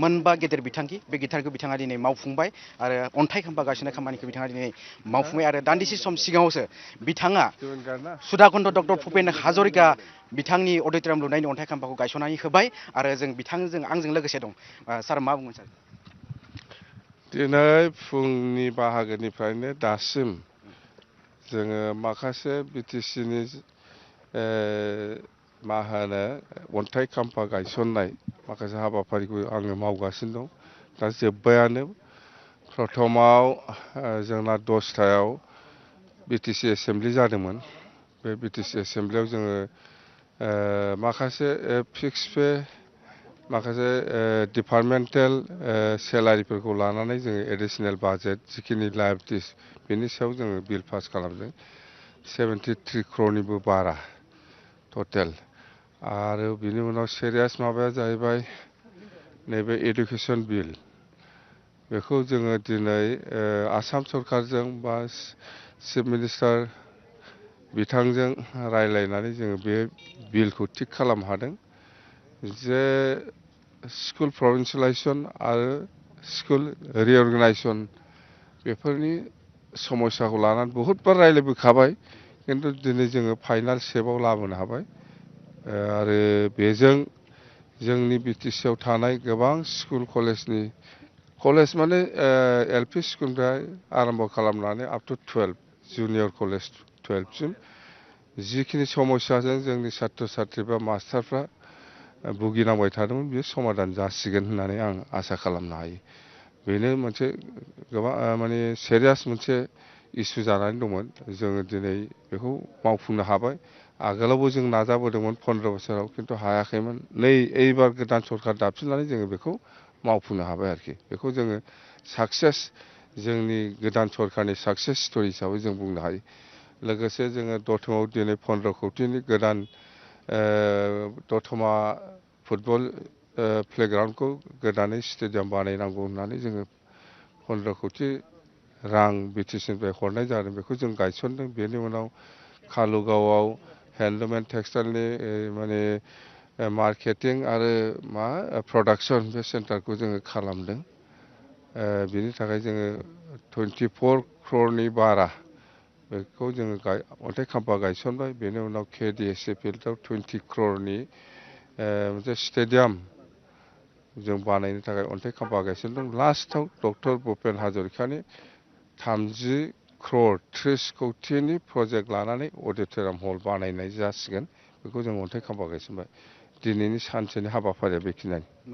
मोनबा गेदेर बिथांखि बे गिटारखौ बिथाङा दिनै मावफुंबाय आरो अन्थाइ खाम्फा गायसननाय खामानिखौ बिथाङा दिनै मावफुंबाय आरो दान्दिसे सम सिगाङावसो बिथाङा सुधाकन्त डक्टर भुपेन हाजरिका बिथांनि अडिट'रियाम लुनायनि अन्थाइ खाम्फाखौ गायसननानै होबाय आरो जों बिथांजों आंजों लोगोसे दं सार मा बुंगोन सार दिनै फुंनि बाहागोनिफ्रायनो दासिम जोङो माखासे बिटिसिनि मा होनो अन्थाइ खाम्फा गायसननाय माखासे हाबाफारिखौ आङो मावगासिनो दं दा जोब्बायानो प्रथमाव जोंना 10टायाव बिटिसि एसेमब्लि जादोंमोन बे बिटिसि एसेमब्लियाव जोङो माखासे फिक्स पे माखासे डिपार्टमेन्टेल सेलारिफोरखौ लानानै जोङो एडिशनेल बाजेट जिखिनि लायाबिलिटिस बेनि सायाव जोङो बिल पास खालामदों 73 crorनिबो बारा टटेल आरो बिनि उनाव सिरियास माबाया जाहैबाय नैबे एडुकेसन बिल बेखौ जोङो दिनै आसाम सरकारजों बा चिफ मिनिस्टार बिथांजों रायलायनानै जोङो बे बिलखौ थिग खालामनो हादों जे स्कुल प्रभिन्सियेलाइजेसन आरो स्कुल रिअर्गेनाइजेसन बेफोरनि समस्याखौ लानानै बहुतबार रायलायबोखाबाय खिन्थु दिनै जोङो फाइनाल स्टेपआव लाबोनो हाबाय आरो बेजों जोंनि बिटिसिआव थानाय गोबां स्कुल कलेज माने एलपि स्कुलनिफ्राय आरम्भ खालामनानै आप टु 12 जुनियर कलेज 12सिम जिखिनि समस्याजों जोंनि सात्र साथ्रि बा मास्टारफ्रा भुगिनांबाय थादोंमोन बेयो समाधान जासिगोन होननानै आं आसा खालामनो हायो बेनो मोनसे गोबां माने सिरियास मोनसे इसु जानानै दंमोन जोङो दिनै बेखौ मावफुंनो हाबाय आगोलावबो जों नाजाबोदोंमोन 15 बोसोराव खिन्थु हायाखैमोन एबार गोदान सरकार दाफिननानै जोङो बेखौ मावफुंनो हाबाय आरोखि बेखौ जोङो साक्सेस जोंनि गोदान सरकारनि साक्सेस स्ट'रि हिसाबै जों बुंनो हायो लोगोसे जोङो दतमायाव दिनै 15 कौटिनि गोदान दतमा फुटबल प्लेग्राउन्डखौ गोदानै स्टेडियाम बानायनांगौ होननानै जोङो 15 कौटि रां बिटिसिनिफ्राय हरनाय जादों बेखौ जों गायसनदों बेनि उनाव कालुगावआव हेन्दलुम एन्ड टेक्सटाइलनि माने मार्केटिं आरो प्रडाक्सन बे सेन्टारखौ जोङो खालामदों बिनि थाखाय जोङो 24 crorनि बारा बेखौ जोङो अन्थाइ खाम्फा गायसनबाय बेनि उनाव केडिएसए फिल्डआव 20 crorनि मोनसे स्टेडियाम जों बानायनो थाखाय अन्थाइ खाम्फा गायसनदों लास्टआव डक्टर भुपेन हाजरिकानि 30 crore 30 कौटिनि प्रजेक्ट लानानै अडिट'रियाम हल बानायनाय जासिगोन बेखौ जों अन्थाइ खाम्फा गायसनबाय दिनैनि सानसेनि हाबाफारिया बेखिनियानो